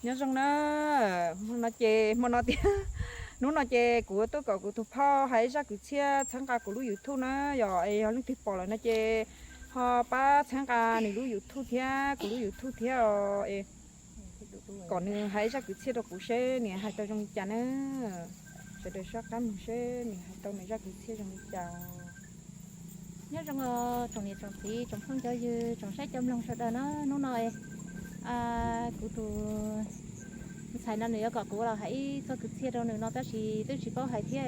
Nyob zoo na, hmo no ces hmo no tiag, hnub no ces kuv tuaj kom kuv tus phauj hais zaj kwv txhiaj txhawb nqa kuv lub YouTube na, yog es yog leej twg pom lawm no ces ho pab txhawb nqa nws lub YouTube thiab kuv lub YouTube thiab os, kom nws hais zaj kwv txhiaj rau kuv seb nws hais tau zoo li cas na. Sawv daws soj qab mloog seb nws hais tau nws zaj kwv txhiaj zoo li cas. Nyob zoo tsoom niam tsoom txiv tsoom phooj cov ywg tsoom saib cov mloog sawv daws na, hnub no kuv tus ntxhais no nws yuav kom kuv los hais ib txoj kwv txhiaj rau nws no tab sis twb tsis paub hais thiab,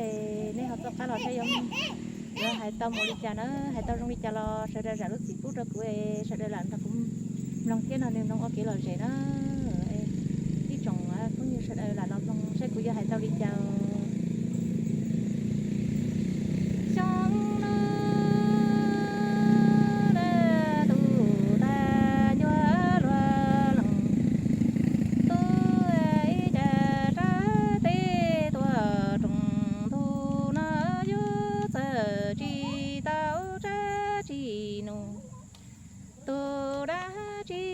nej ho txoj qab los saib yuav hais tau mus li cas na, hais tau zoo li cas los sawv daws zam lub txim pub rau kuv, sawv daws lam nrog kuv mloog thiab nrog nws mloog ua kev lom zem na. Ib tsoom phooj ywg sawv daws lam los mloog seb kuv yuav hais tau li cas. Xyoo no tus tag ncua luag lees, tus ib ca rab teb tuaj roos, tus no yuav txawm tsis tau rab tsis nus. Tus dab tsi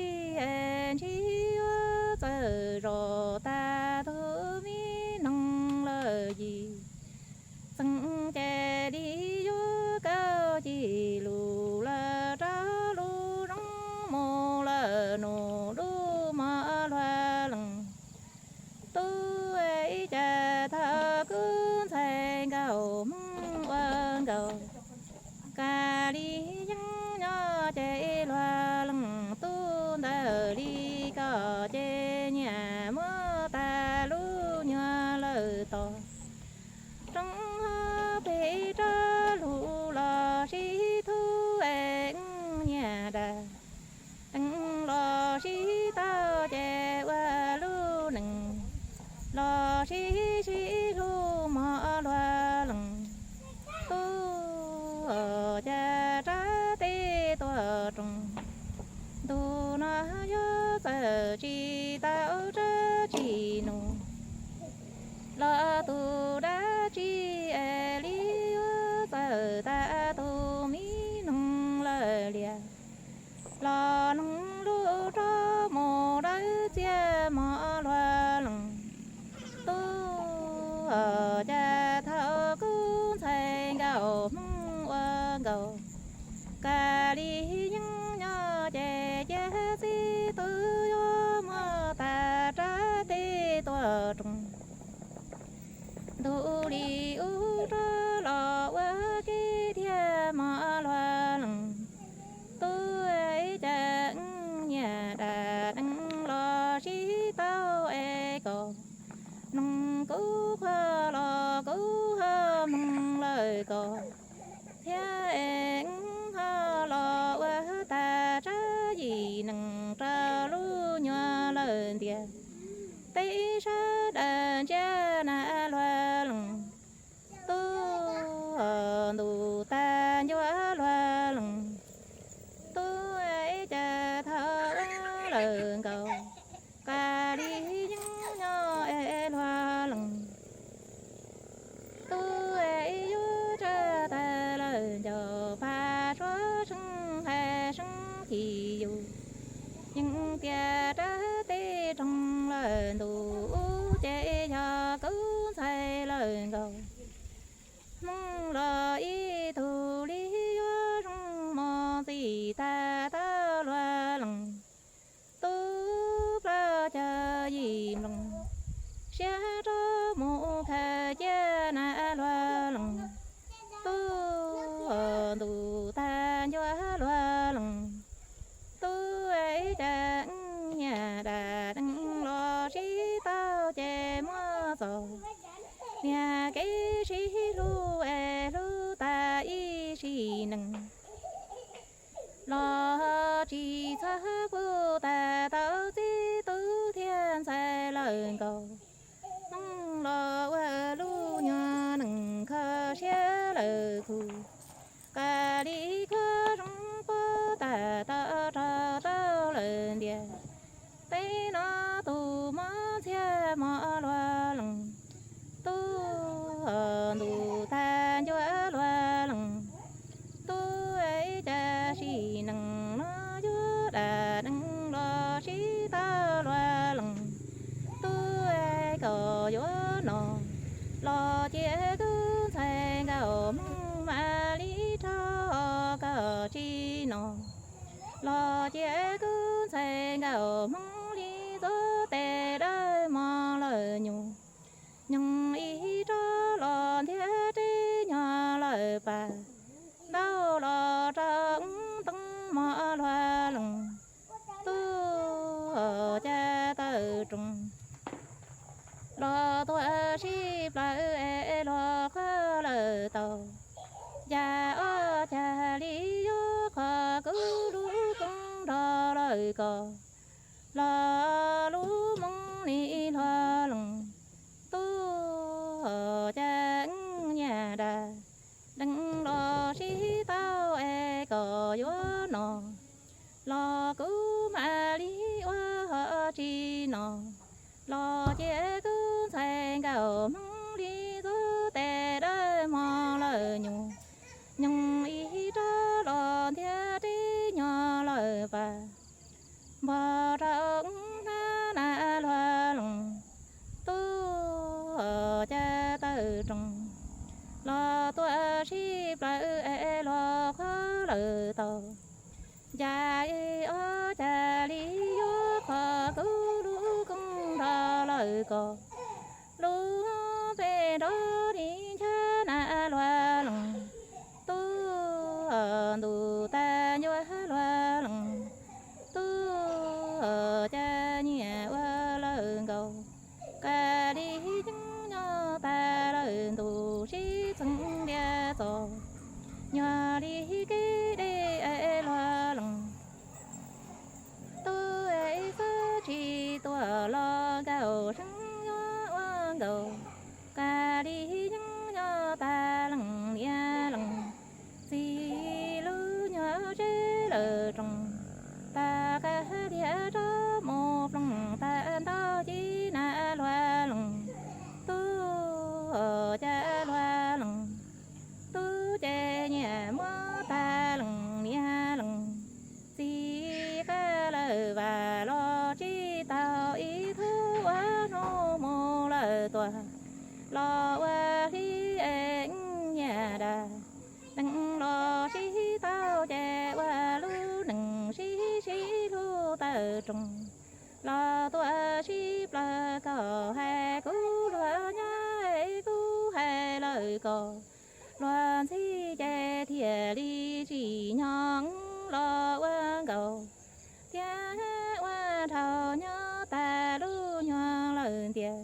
ntsib yuav txawm zom tag tus me noog lawm yim. Txeem ces li yuav kaum ci lus lawm rau lub zoo mus lawm nus lub mos luag lees. Tub ib ca thaum kuv ntxhais nkaum hmoob ua nkaus, kav li yeeb nyob ces luag lees tub ntawm li kom ces nyias muab tag lub nyuag lawm tos. Roob ho pem rab lug los sib thub es nyias dam, los sib tau ces ua lub nees, los sib sib hlub mos luag lees. Tub ca rab teb tuaj roos, ntu no yuav txawm tsis tau rab tsis nus, los tus dab tsi es li yuav txawm tag tus me noog lawm lias. Los noog lub roob mus dawb txiag mos luag lees. Tub ca thaum kuv ntxhais nkaum hmoob ua nkaus, kav li yeeb nyob ces cia txib tub yuav muab tag rab teb tuaj roos. Ntu li ub rov los ua ke thiab mos luag lees. Tub ib ca nyias dam nees los sib tau es kom noog kuv qhua los kuv ho moog lawm kom thiab es ho los ua tag rab yim nees rau lub nyuag lawm ntiag. Peb sawv daws ntsia na luag lees. Tub ntu tag ncua luag lees. Tub ib ca thaum lawm nkaus, kav li yeeb nyob es luag lees. Tub ib yuav tsawg tag lawm ncaus pab suav seeb hais seeb chim yus. Yeej tias rab teb roog lawm ntu ub ces yog kuv ntxhais lawm nkaus. Hmoob los ib tug li yuav zoo mos txim tag tau luag lees. Tub plaub caug yim nploos, siab rov mus khaws cia na luag lees. Tub ntu tag ncua luag lees. Tub ib ca nyias dam nees los sib tau ces muab txos. Niag kev sib hlub es hlub tag ib sim neej los tsis txhob kuj tag tau txib tub thiab ntxhais lawm nkaus. Hmoob los ua lub nyuag neej kho siab lawm kuv, kav li kho zoo puab tag tau rog rau lawm ntiag. Peb no tus mob ntxhiab mos luag lees. Tub ntu tag ncua luag lees. Tub ib ca sim neej no yuav dam nees los sib tau luag lees. nkauj hmoob li ntxuav tes dawb mos lawm nyuj, nyoog ib rab los ntiab reb nyuag lawm pas, ntaub los rau ntoo mos luag lees, tub cas tawm roos los tuaj sib plawv es luag qhuab lawm tau. Cas ob cag li yuav qhuas kuv lub koob nrog lawm ko, los lub moo li luag lees, tub cas nyias das dees los sib tau es kom yuav no, los kuv mam li ua ho tsis no, los cia kuv ntxhais nkauj hmoob li ntxuav tes dawb mos lawm nyuj, nyoog ib rab los ntiab reb nyuag lawm pas, npog rau hnab na luag lees, tub cas tawm roos los tuaj sib plawv es luag qhuab lawm tau. Cas ob cag li yuav qhuas kuv lub koob nrog lawm ko, lub npe nrov li nchab na luag lees, tub ntuj tas ncua luag lees, tub cas nyias ua lawm nkaus, ka li yeeb nyob tas lawm ntuj sib txeev ntiag txos, nyuag li kev deb luag lees, tub xab tsis tuaj los nkauj seeb yuav ua nkaus, ka li yeeb nyob tas lees niam lees txiv, lub nyuag zeb lawm roos, tas qab liam rov mus ploog tas ntau ci na luag lees, tub cas luag lees, tub ces nyias muab tas lees niam lees txiv, qab lawm vas los tsis tau ib thub ua hnub mus lawm tuaj, los ua hli es nyias das dees los sib tau ces ua lub neej sib sib hlub tawm roos, los tuaj sib plawv kom hais kuv luag nyob es kuv hais lawm kom luag ntxhi ces thiaj li tsim nyog los ua nkaus, thiab ua dhau nyob tas lub nyuag lawm ntiag,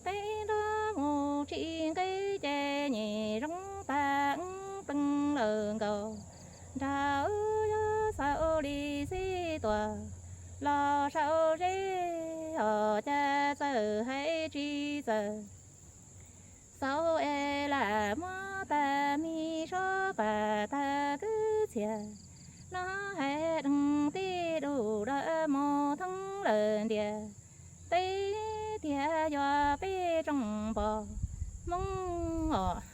teb nrov mus tsis nqe ces nyem zoo tas plees lawm nkaus, nrau yuav xaus li xib tuaj los saum zeb, os cas txawm hais tsis txawm, xaus es lam muab tas mi sob pas tag kwv txhiaj, no hais dees tib dub dawm mus thoob lawm ntiag, teb tiag yog peb tsoom npog Hmoob os.